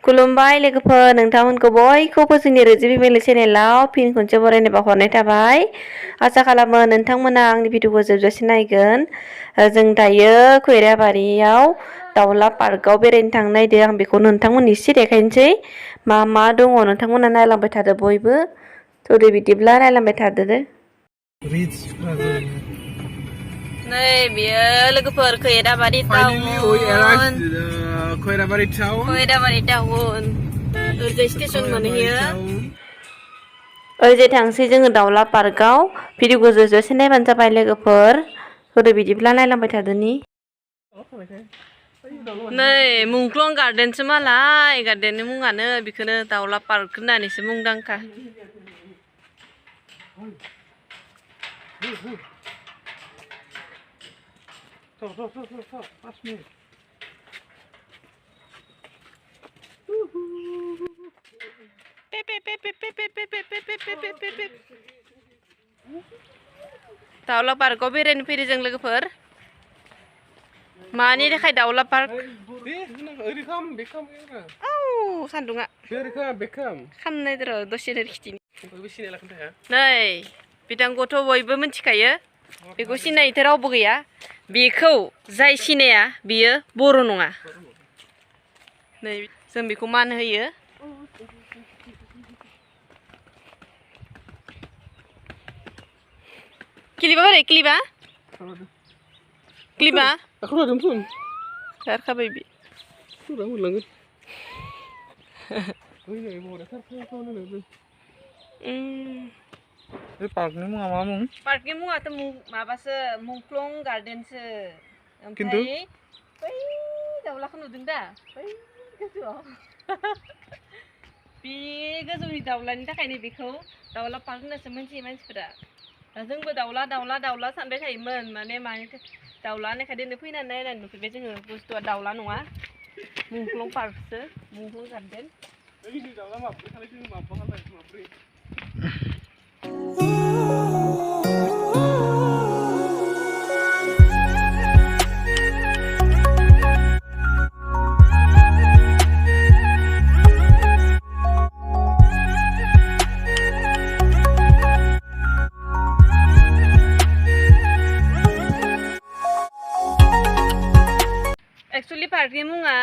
खुलुमबाय लोगोफोर नोंथांमोनखौ बयखौबो जोंनि रोजिबि फेमिलि चेनेलाव फिन खनसे बरायनो बावहरनाय थाबाय आसा खालामो नोंथांमोना आंनि भिडिअखौ जोबजासिम नायगोन जों दायो खैराबारियाव दाउला पार्कआव बेरायनो थांनो नागिरदों आं बेखौ नोंथांमोननो एसे देखायनोसै मा दङ नोंथांमोना नायलांबाय थादो बयबो थौदो बिदिब्ला नायलांबाय थादो नै बियो लोगोफोर खैराबारि टाउन खैराबारि टाउन ओरैजाय स्टेसन मोनहैयो ओरैजाय थांसै जोङो दाउला पार्कआव भिडिअखौ जोबजासिम नायबानो जाबाय लोगोफोर होदो बिदिब्ला नायलांबाय थादोनि नै मुंख्लं गार्डेनसो मालाय गार्डेननि मुङानो बेखौनो दाउला पार्क होननानैसो मुंदांखा दाउला पार्कआव बेरायनो फैदों जों लोगोफोर मानि थाखाय दाउला पार्क सान्दुङा खामनाय र' दसेनो खिथिनि नै बिथांखौथ' बयबो मिथिखायो बेखौ सिनायथ' रावबो गैया बेखौ जाय सिनाया बियो बर' नङा नै जों बेखौ मान होयो क्लिपा बोरै क्लिपा खारखाबाय बे पार्कनि मुङा मा मुं? पार्कनि मुङाथ' माबासो मुंख्लं गार्डेनसो ओमफ्राय बै दाउलाखौ नुदों दा बै गोजौआव बे गोजौनि दाउलानि थाखायनो बेखौ दाउला पार्क होननासो मिथियो मानसिफोरा जोंबो दाउला सानबाय थायोमोन माने मानि दाउला होननायखाय दिनै फैनानै नायनानै नुफैबाय जोङो बुस्थुआ दाउला नङा मुंख्लं पार्कसो मुंख्लं गार्डेन एक्चुअली पार्कनि मुङा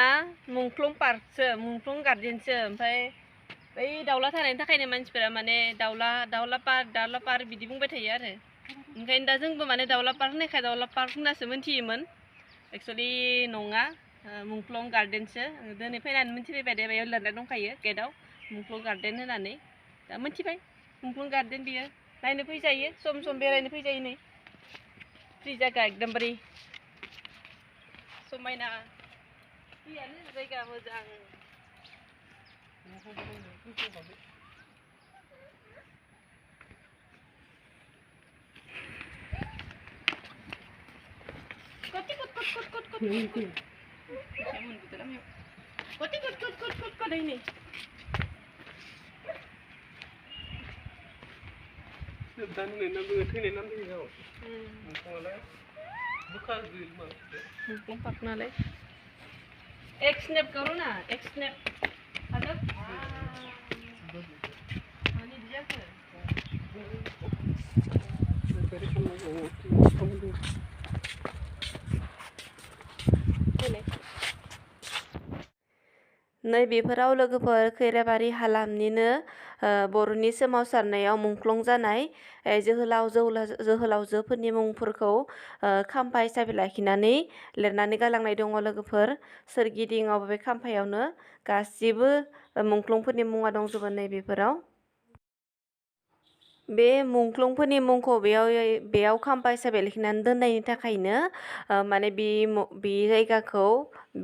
मुंख्लं पार्कसो मुंख्लं गार्डेनसो ओमफ्राय बै दाउला थानायनि थाखायनो मानसिफोरा माने दाउला पार्क बिदि बुंबाय थायो आरो ओंखायनो दा जोंबो माने दाउला पार्क होननायखाय दाउला पार्क होननासो मिथियोमोन एक्चुअली नङा मुंख्लं गार्डेनसो दिनै फैनानै मिथिफैबाय दे बेयाव लिरनाय दंखायो गेटआव मुंख्लं गार्डेन होननानै दा मिथिबाय मुंख्लं गार्डेन बियो नायनो फैजायो सम बेरायनो फैजायो नै फ्रि जायगा एकदमबारे समायना फैयानो जायगा मोजां पार्क नालाय एक स्नैप करो ना एक स्नैप नै बेफोराव लोगोफोर खैराबारि हालामनिनो बर'नि सोमावसारनायाव मुंख्लं जानाय जोहोलावजोफोरनि मुंफोरखौ खाम्फा हिसाबै लाखिनानै लिरनानै गालांनाय दङ लोगोफोर सोरगिदिङाव बे खाम्फायावनो गासिबो मुंख्लंफोरनि मुङा दंजोबो नै बेफोराव बे मुंख्लंफोरनि मुंखौ बेयाव खाम्फा हिसाबै लिरनानै दोननायनि थाखायनो माने बे जायगाखौ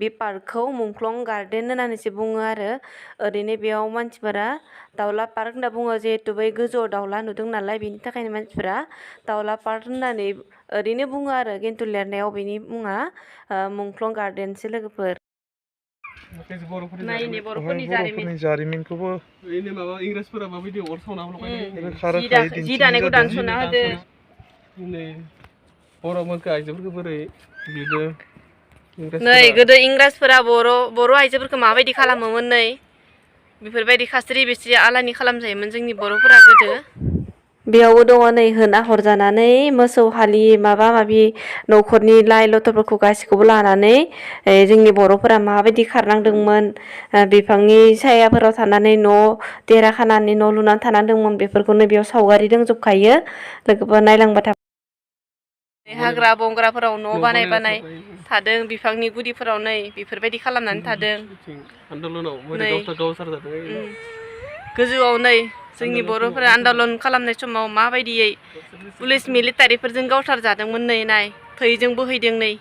बे पार्कखौ मुंख्लं गार्डेन होननानैसो बुङो आरो ओरैनो बेयाव मानसिफोरा दाउला पार्क होनना बुङो जिहेतु बै गोजौआव दाउला नुदों नालाय बेनि थाखायनो मानसिफोरा दाउला पार्क होननानै ओरैनो बुङो आरो खिन्थु लिरनायाव बेनि मुङा मुंख्लं गार्डेनसो लोगोफोर नायनि बर'फोरनि जारिमिनखौबो इंराजफोरा माबायदि अर सावना जि दानायखौ दानस'ना होदो बर'फोरखौ आइजोफोरखौ बोरै नै गोदो इंराजफोरा बर' आइजोफोरखौ माबायदि खालामोमोन नै बेफोरबायदि खास्रि बिस्रि आलानि खालामजायोमोन जोंनि बर'फोरा गोदो बेयावबो दङ नै होना हरजानानै मोसौ हालि माबा माबि न'खरनि लाइ लथरफोरखौ गासिखौबो लानानै जोंनि बर'फोरा माबायदि खारनांदोंमोन बिफांनि सायाफोराव थानानै न' देरा खानानै न' लुनानै थानानै दंमोन बेफोरखौनो बेयाव सावगारि दंजोबखायो लोगोफोर नायलांबाय था हाग्रा बंग्राफोराव न' बानाय थादों बिफांनि गुदिफोराव नै बेफोरबायदि खालामनानै थादों नै गोजौआव नै जोंनि बर'फोरा आन्दलन खालामनाय समाव माबायदियै पुलिस मिलिटारिफोरजों गावथारजादोंमोन नै नाय थैजों बोहैदों नै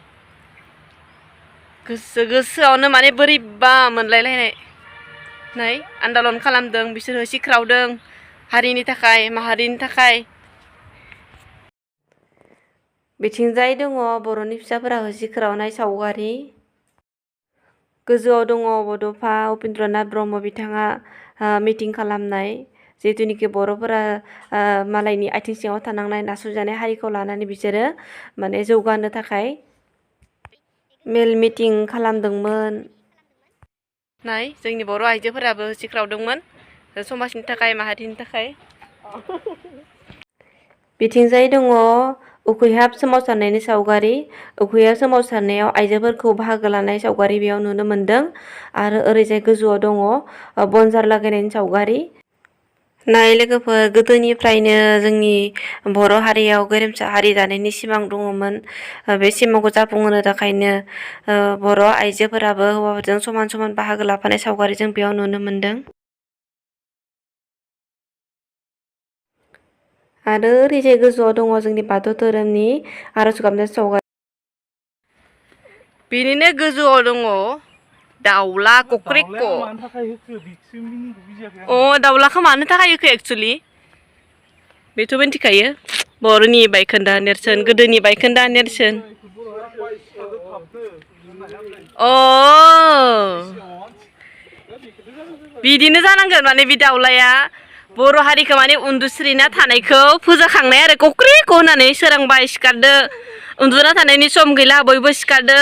गोसोआवनो माने बोरैबा मोनलायलायनाय नै आन्दलन खालामदों बिसोर होसिख्रावदों हारिनि थाखाय माहारिनि थाखाय बिथिंजाय दङ बर'नि फिसाफोरा होसिख्रावनाय सावगारि गोजौआव दङ बड'फा उपेन्द्रनाथ ब्रह्म बिथाङा मिटिं खालामनाय जिहेतुनिखि बर'फोरा मालायनि आथिं सिङाव थानांनाय नासयजानाय हारिखौ लानानै बिसोरो माने जौगानो थाखाय मेल मिटिं खालामदोंमोन नाय जोंनि बर' आइजोफोराबो होसिख्रावदोंमोन समाजनि थाखाय माहारिनि थाखाय बिथिंजाय दङ उखैहाब सोमावसारनायनि सावगारि उखैहाब सोमावसारनायाव आइजोफोरखौ बाहागो लानाय सावगारि बेयाव नुनो मोन्दों आरो ओरैजाय गोजौआव दङ बनजार लागायनायनि सावगारि नाय लोगोफोर गोदोनिफ्रायनो जोंनि बर' हारियाव गेरेमसा हारि दानायनि सिमां दङमोन बे सिमांखौ जाफुंहोनो थाखायनो बर' आइजोफोराबो हौवाफोरजों समान समान बाहागो लाफानाय सावगारि जों बेयाव नुनो मोन्दों आरो ओरैजाय गोजौआव दङ जोंनि बाथौ धोरोमनि आरज गाबनाय सावगारि बेनिनो गोजौआव दङ दाउला कक्रेक दाउलाखौ मानो थाखाय होखो एक्सुलि बेथ' मिथिखायो बर'नि बायखोन्दा नेरसोन गोदोनि बायखोन्दा नेरसोन बिदिनो जानांगोन माने बे दाउलाया बर' हारिखौ माने उन्दुस्रिना थानायखौ फोजाखांनाय आरो कक्रेक होननानै सोरांबाय सिखारदो उन्दुना थानायनि सम गैला बयबो सिखारदो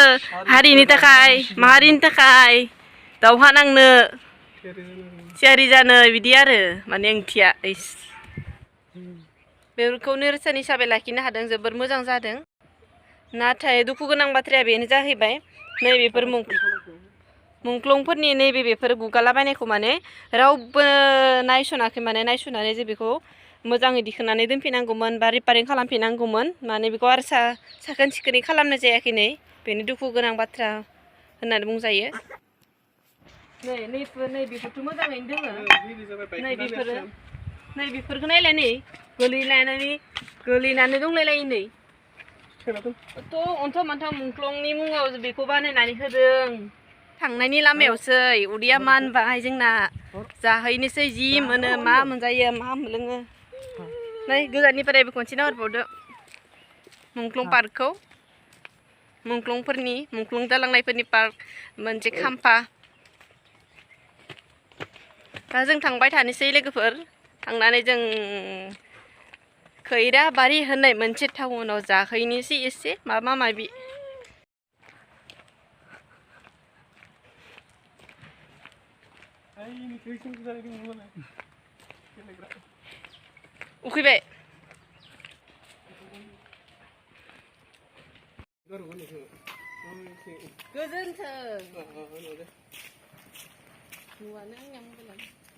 हारिनि थाखाय माहारिनि थाखाय दावहा नांनो थियारि जानो बिदि आरो माने ओंथिया बेफोरखौ नेरसोन हिसाबै लाखिनो हादों जोबोर मोजां जादों नाथाय दुखु गोनां बाथ्राया बेनो जाहैबाय नैबेफोर मुंख्लंफोरनि नैबे बेफोर गुगालाबायनायखौ माने रावबो नायस'नाखै माने नायस'नानै जे बेखौ मोजाङै दिखांनानै दोनफिननांगौमोन बा रिपारिं खालामफिननांगौमोन माने बेखौ आरो साखोन सिखोनै खालामनाय जायाखै नै बेनो दुखु गोनां बाथ्रा होननानै बुंजायो नै बेफोरथ' मोजाङैनो दोङो नै बेफोरखौ नायलाय नै गोलैनानै दंलायलायो नै अन्थाव मान्थाव मुंख्लंनि मुङाव बेखौ बानायनानै होदों थांनायनि लामायावसै उदैया मानबाय जोंना जाहैनोसै जि मोनो मा मोनजायो मा मोनलोङो नै गोजाननिफ्रायबो खनसे नाहरबावदो मुंख्लं पार्कखौ मुंख्लं जालांनायफोरनि पार्क मोनसे खाम्फा दा जों थांबाय थानोसै लोगोफोर थांनानै जों खैराबारि होननाय मोनसे टाउनाव जाहैनोसै एसे माबा माबि उखैबाय गोजोन्थों नुवानो आंनिया मबाइलानो